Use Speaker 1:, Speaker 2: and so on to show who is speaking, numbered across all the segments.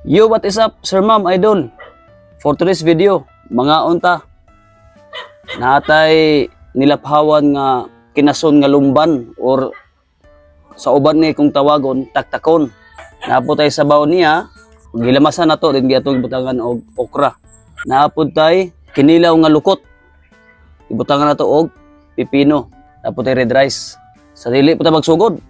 Speaker 1: Yo, what is up, Sir Ma'am Idol? For today's video, mga unta, natay nilaphawan nga kinason nga lumban or sa uban ni kung tawagon, taktakon. Napo tay sabaw niya, gilamasan na to, din giatong butangan og okra. Naapod tay kinilaw nga lukot. Ibutangan na to og pipino. Napo tay red rice. Sa dili pa ta magsugod,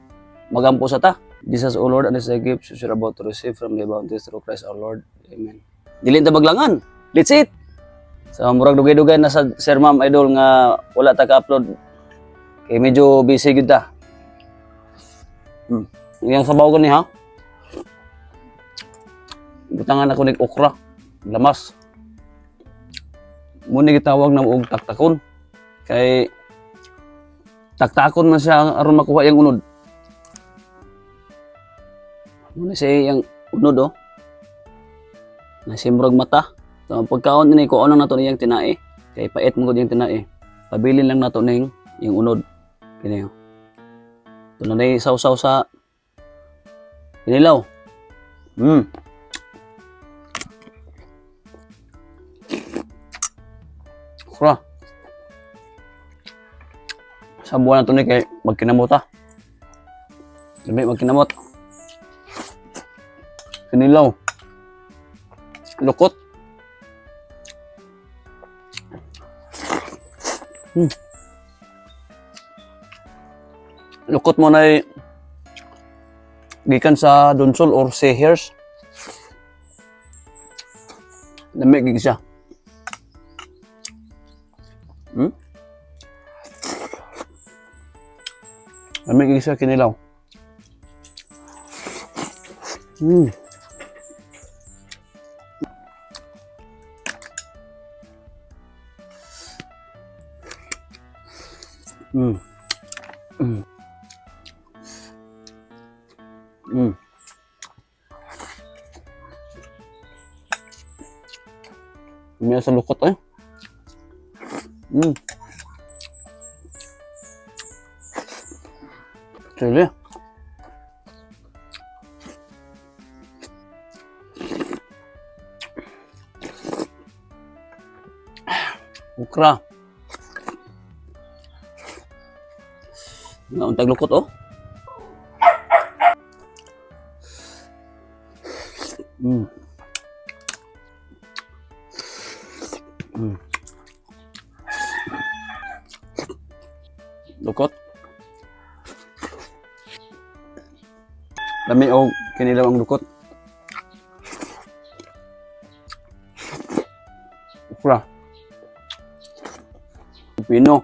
Speaker 1: magampo sa ta. Jesus, O Lord, and this is a gift which you are about to receive from the bounty through Christ our Lord. Amen. Dili ta maglangan. Let's eat! So, murag dugay-dugay na sa Sir Ma'am Idol nga wala ta ka-upload. Kay medyo busy gyud ta. Yang sabaw ko ni ha. Butangan ako nig okra. Lamas. Muna gitawag na og taktakon. Kay taktakon man siya aron makuha yung unod. Muna siya yung unod oh. Nasimrog mata. So, ang pagkaon ni ko lang nato niyang tinai. Kay pait mo gud yung tinai. Pabilin lang nato ning yung unod. Kini oh. Ito na na sausaw sa kinilaw. Okra. Sa buwan na to ni kay magkinamot ah. Labi magkinamot. Kinilaw. Lukot. Lukot mo na gikan sa Donsol or Sehers. Lami gig siya. Lami gig siya kinilaw. May sa lukot eh. Chili. Okra. Nga untag lukot oh. Lukot. Lami og kinilaw ang lukot. Okra. Pino.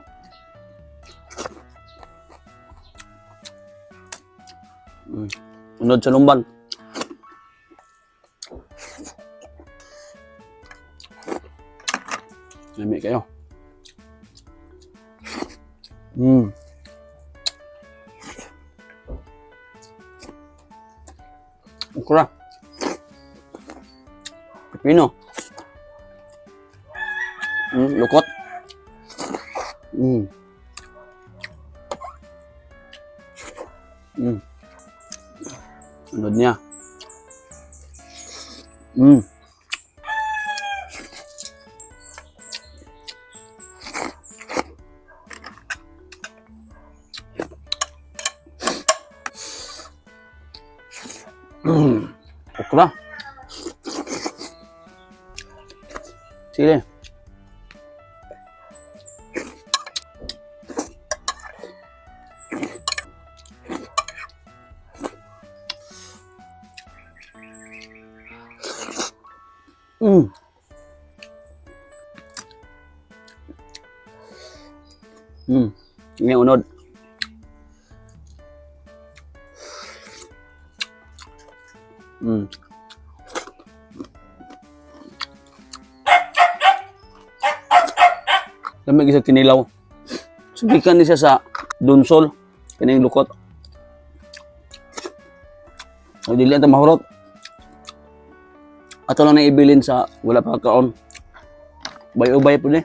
Speaker 1: Unod sa lumban. Lami kayo. Okra. Pipino. Lukot. Unod niya. Okra. Sili. Yung unod. Lamig sa kinilaw. Sugikan ni siya sa Donsol. Kining lukot. O dili ito mahurot. Ato lang na ibilin sa wala pa kaon. Bay-ubay po ni.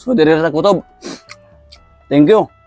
Speaker 1: So, diri ra kutob. Thank you.